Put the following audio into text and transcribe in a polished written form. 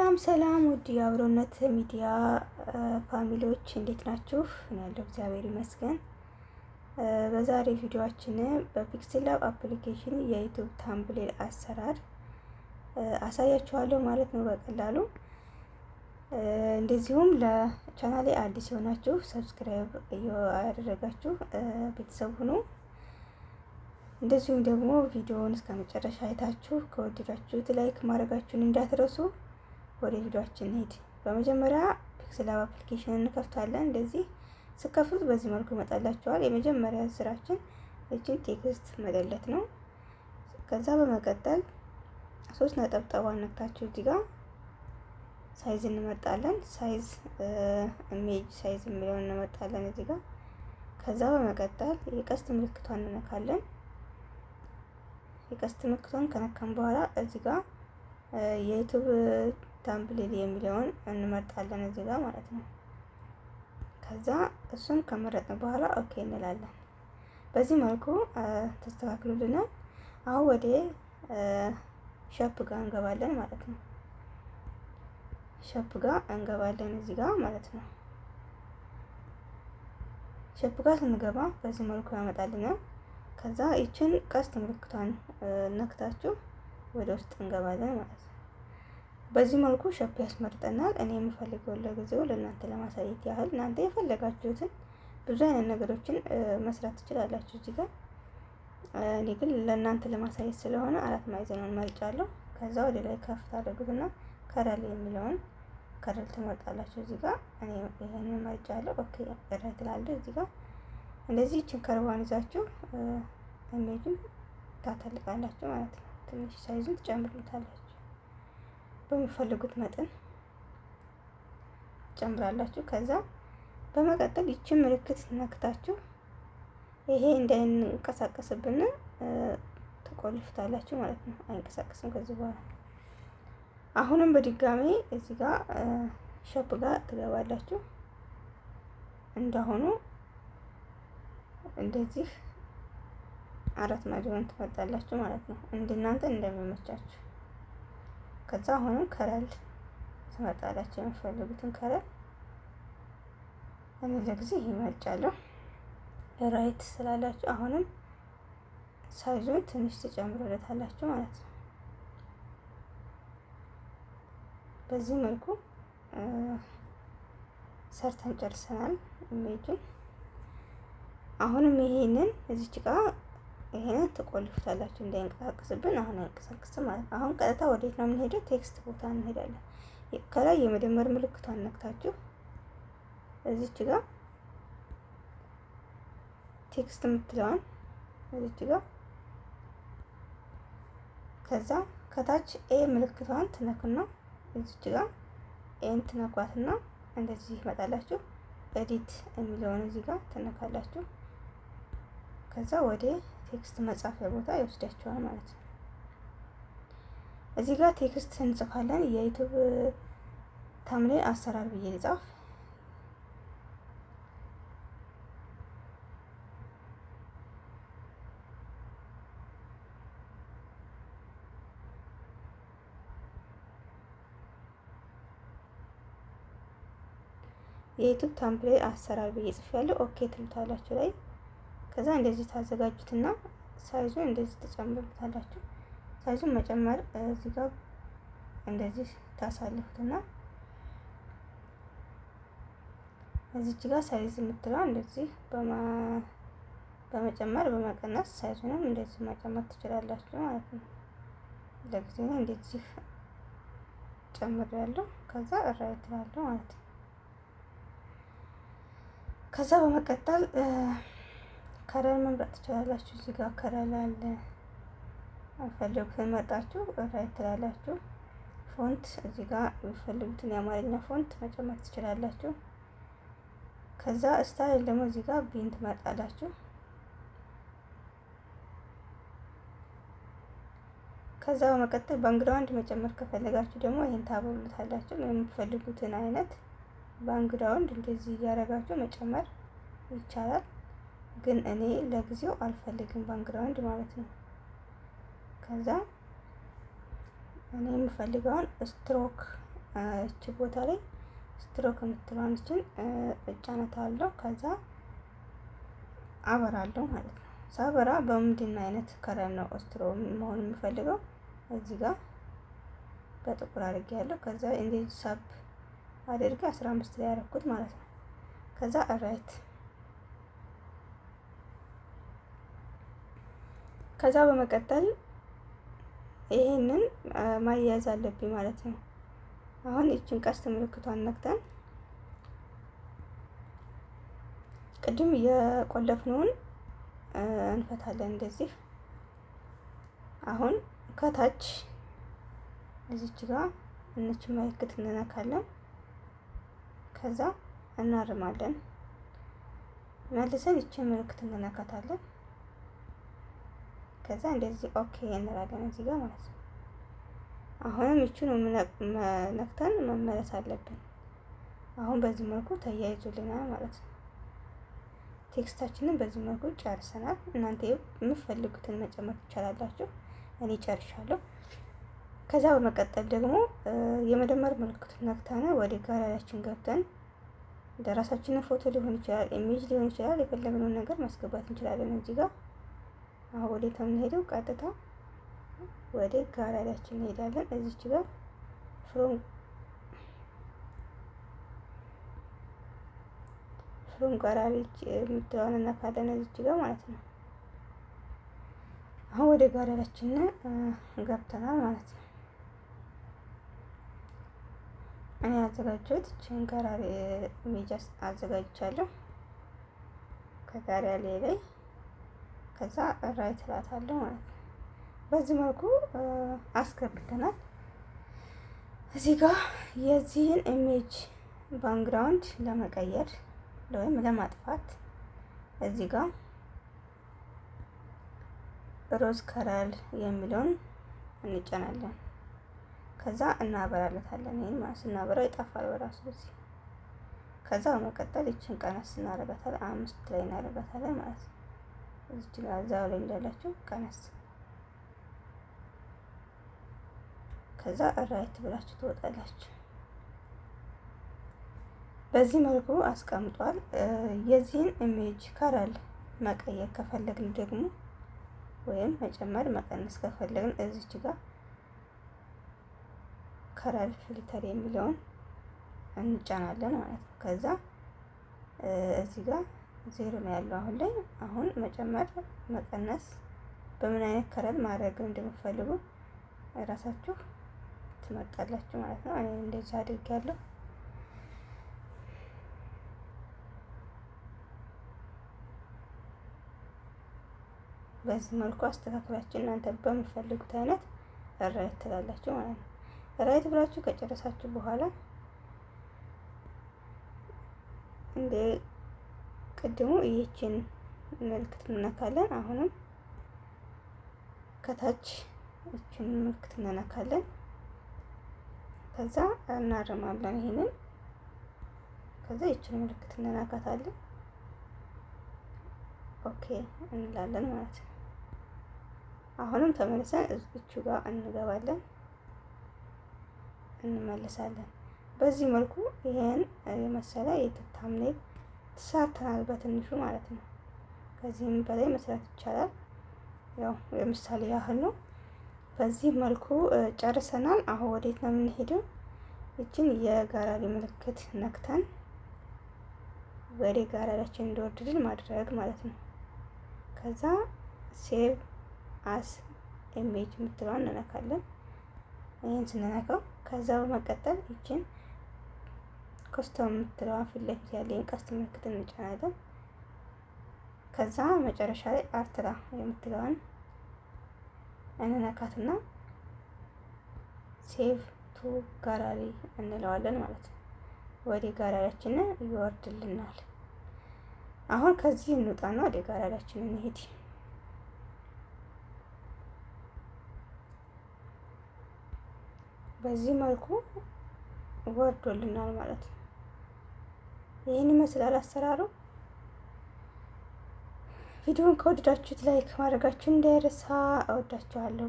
ሰላም ሰላም ውድ የአብሮነት ሚዲያ family ዎች እንዴት ናችሁ? እኔ ያለው እግዚአብሔር ይመስገን። በዛሬ ቪዲዮአችን በ PixelLab application የ YouTube thumbnail አሰራር አሳያችኋለሁ ማለት ነው በቀላሉ። እንደዚሁም ለቻናሌ አዲስ የሆናችሁ subscribe እያደረጋችሁ ቤተሰብ ሁኑ። እንደዚሁም ደግሞ ቪዲዮውን እስከ መጨረሻ አይታችሁ ከወደዳችሁት like ማድረጋችሁን እንዳትረሱ። ወደ ቪዲዮአችን እንሂድ። በመጀመሪያ PixelLab application እንከፍታለን። እንደዚህ ስከፍቱት በዚህ መልኩ ይመጣላችኋል። የመጀመሪያ ስራችን እችን text መደለት ነው። ከዛ በመቀጠል ሶስት ነጠብጣቧን ነክታችሁ እዚህ ጋር size እንመርጣለን። Size image size የሚለውን እንመርጣለን እዚህ ጋር። ከዛ በመቀጠል የቀስት ምልክቷን እንነካለን። የቀስት ምልክቷን ከነካን በኋላ እዚህ ጋር የ YouTube thumbnail የሚለውን እንመርጣለን እዚህ ጋር ማለት ነው። ከዛ እሱን ከመረጥን በኋላ okay እንላለን። በዚህ መልኩ ተስተካክሎልናል። አሁን ወደ shape ጋር እንገባለን ማለት ነው። Shape ጋር እንገባለን እዚህ ጋር ማለት ነው። Shape ጋር ስንገባ በዚህ መልኩ ያመጣልናል። ከዛ ይችን ቀስት ምልክቷን ነክታችሁ ወደ ውስጥ እንገባለን ማለት ነው። በዚህ መልኩ shape ያስመርጠናል። እኔ የምፈልገው ለጊዜው ለእናንተ ለማሳየት ያህል እናንተ የፈለጋችሁትን ብዙ አይነት ነገሮችን መስራት ትችላላችሁ እዚህ ጋር። እኔ ግን ለእናንተ ለማሳየት ስለሆነ አራት ማዕዘኑን መርጫለሁ። ከዛ ወደ ላይ ከፍ ታደርጉትና color የሚለውን color ትመርጣላችሁ። እዚህ ጋር እኔ ይሄንን መርጫለሁ። Okay right እላለሁ። እዚህ ጋር እንደዚህ ይችን curve ዋን ይዛችሁ image ኡን ታተልቃላችሁ ማለት ነው። ትንሽ size ኡን ትጨምሩታላችሁ በሚፈልጉት መጠን ጨምራላችሁ። ከዛ በመቀጠል ይችን ምልክት ነክታችሁ ይሄ እንዳይንቀሳቀስብን ትቆልፉታላችሁ ማለት ነው። አይንቀሳቀስም ከዚህ በኋላ። አሁንም በድጋሚ እዚህ ጋር shape ጋር ትገባላችሁ። እንዳሁኑ እንደዚህ አራት ማዕዘኑን ትመርጣላችሁ ማለት ነው፣ እንደናንተ እንደሚመቻችሁ። ከዛ አሁንም color ትመርጣላችሁ የምትፈልጉትን color። እኔ ለጊዜ ይሄ መርጫለሁ። Right ስላላችሁ አሁንም size ኡን ትንሽ ትጨምሩለታላችሁ ማለት ነው። በዚህ መልኩ ሰርተን ጨርሰናል image ኡን። አሁንም ይሄንን እዚች ጋር ይሄንን ትቆልፉታላችሁ እንዳይንቀሳቀስብን። አሁን አይንቀሳቀስም ማለት ነው። አሁን ቀጥታ ወዴት ነው የምንሄደው? Text ቦታ እንሄዳለን። ከላይ የመደመር ምልክቷን ነክታችሁ እዚች ጋር text የምትለዋን እዚች ጋር ከዛ ከታች A ምልክቷን ትነኩና እዚች ጋር A ን ትነኳትና እንደዚህ ይመጣላችሁ። Edit የሚለውን እዚህ ጋር ትነካላችሁ። ከዛ ወደ text መጻፊያ ቦታ ይወስዳችኋል ማለት ነው። እዚህ ጋር text እንጽፋለን። የ YouTube thumbnail አሰራር ብዬ ልጻፍ። የ YouTube thumbnail አሰራር ብዬ ጽፌያለሁ። Okay ትሉታላችሁ ላይ ከዛ እንደዚህ ታዘጋጁትና size ኡን እንደዚህ ትጨምሩታላችሁ። Size ኡን መጨመር እዚህ ጋር እንደዚህ ታሳልፉትና እዚች ጋር size የምትለው እንደዚህ በመጨመር በመቀነስ size ኡንም እንደዚህ መጨመር ትችላላችሁ ማለት ነው። ለጊዜው ነው እንደዚህ ጨምሬያለሁ። ከዛ right እላለሁ ማለት ነው። ከዛ በመቀጠል color መምረጥ ትችላላችሁ። እዚህ ጋር color አለ። የምትፈልጉትን መርጣችሁ right ትላላችሁ። Font እዚህ ጋር የሚፈልጉትን የአማርኛ font መጨመር ትችላላችሁ። ከዛ style ደግሞ እዚህ ጋር B ን ትመርጣላችሁ። ከዛ በመቀጠል background መጨመር ከፈለጋችሁ ደግሞ ይሄን ታበሉታላችሁ። የምትፈልጉትን አይነት Background እንደዚህ እያደረጋችሁ መጨመር ይቻላል። ግን እኔ ለጊዜው አልፈልግም background ማለት ነው። ከዛ እኔ የምፈልገውን ስትሮክ እቺ ቦታ ላይ ስትሮክ የምትለዋን እችን እጫነታለሁ። ከዛ አበራለሁ ማለት ነው። ሳበራ በምንድን አይነት color ነው ስትሮ መሆን የምፈልገው? እዚህ ጋር በጥቁር አድርጌ ያለው፣ ከዛ እንደዚህ ሳብ አድርጌ 15 ላይ ያደረኩት ማለት ነው። ከዛ right። ከዛ በመቀጠል ይሄንን ማያያዝ አለብኝ ማለት ነው። አሁን ይችን ቀስት ምልክቷን ነክተን ቅድም የቆለፍነውን እንፈታለን እንደዚህ። አሁን ከታች እዚች ጋር እነች ምልክት እንነካለን። ከዛ እናርማለን። መልሰን ይችን ምልክት እንነካታለን። ከዛ እንደዚህ okay እንላለን እዚህ ጋር ማለት ነው። አሁንም ይችን ነክተን መመለስ አለብን። አሁን በዚህ መልኩ ተያይዞልናል ማለት ነው። Text ኣችንን በዚህ መልኩ ጨርሰናል። እናንተ የምትፈልጉትን መጨመር ትችላላችሁ። እኔ ጨርሻለሁ። ከዛ በመቀጠል ደግሞ የመደመር ምልክቱን ነክተን ወደ ጋላሪያችን ገብተን ለራሳችንን ፎቶ ሊሆን ይችላል፣ image ሊሆን ይችላል፣ የፈለግነውን ነገር ማስገባት እንችላለን። እዚህ ጋር አሁን ወደ የምንሄደው ቀጥታ ወደ ጋላሪያችን እንሄዳለን። እዚች ጋር from gallery የምትለዋን እነካለን እዚች ጋር ማለት ነው። አሁን ወደ ጋላሪያችን ገብተናል ማለት ነው። እኔ ያዘጋጀሁት ይችን gallery image አዘጋጅቻለሁ ከጋላሪ ላይ፣ ከዛ right እላታለሁ ማለት ነው። በዚህ መልኩ አስገብተናል። እዚህ ጋር የዚህን image background ለመቀየር ወይም ለማጥፋት እዚህ ጋር erase color የሚለውን እንጫናለን። ከዛ እናበራለታለን። ይሄን ማለት ስናበራው ይጠፋል በራሱ እዚህ። ከዛ በመቀጠል ይችን ቀነስ እናደርጋታለን፣ 5 ላይ እናደርጋታለን ማለት ነው። እዚች ጋር እዛው ላይ እንዳላችሁ ቀነስ፣ ከዛ right ብላችሁ ትወጣላችሁ። በዚህ መልኩ አስቀምጧል። የዚህን image color መቀየር ከፈለግን ደግሞ ወይም መጨመር መቀነስ ከፈለግን እዚች ጋር color filter የሚለውን እንጫናለን ማለት ነው። ከዛ እዚህ ጋር 0 ነው ያለው አሁን ላይ። አሁን መጨመር መቀነስ በምን አይነት color ማድረግ እንደምትፈልጉ ራሳችሁ ትመርጣላችሁ ማለት ነው። እኔ እንደዚህ አድርጌያለሁ። በዚህ መልኩ አስተካክላችሁ እናንተ በምትፈልጉት አይነት right ትላላችሁ ማለት ነው። Right ብላችሁ ከጨረሳችሁ በኋላ እንደ ቅድሙ ይህችን ምልክት እንነካለን። አሁንም ከታች ይህችን ምልክት እንነካለን። ከዛ እናርማለን ይሄንን። ከዛ ይችን ምልክት እንነካታለን። Okay እንላለን ማለት ነው። አሁንም ተመልሰን እዚቹ ጋር እንገባለን፣ እንመልሳለን። በዚህ መልኩ ይሄን የመሰለ የ thumbnail ሰርተናል በትንሹ ማለት ነው። ከዚህም በላይ መስራት ይቻላል። ያው የምሳሌ ያህል ነው። በዚህ መልኩ ጨርሰናል። አሁን ወዴት ነው የምንሄደው? ይችን የጋላሪ ምልክት ነክተን ወደ ጋላሪያችን እንዲወርድልን ማድረግ ማለት ነው። ከዛ save as image የምትለዋን እንነካለን። ይህን ስንነካው ከዛ በመቀጠል ይችን custom የምትለዋን ፊት ለፊት ያለ ቀስት ምልክት እንጫናለን። ከዛ መጨረሻ ላይ ultra የምትለዋን እንነካትና save to gallery እንለዋለን ማለት ነው። ወደ ጋላሪያችን ይወርድልናል። አሁን ከዚህ እንውጣና ወደ ጋላሪያችን እንሄድ። በዚህ መልኩ ወርዶልናል ማለት ነው። ይህን ይመስላል አሰራሩ። ቪዲዮን ከወደዳችሁት like ማድረጋችሁ እንዳይረሳ። እወዳችኋለሁ።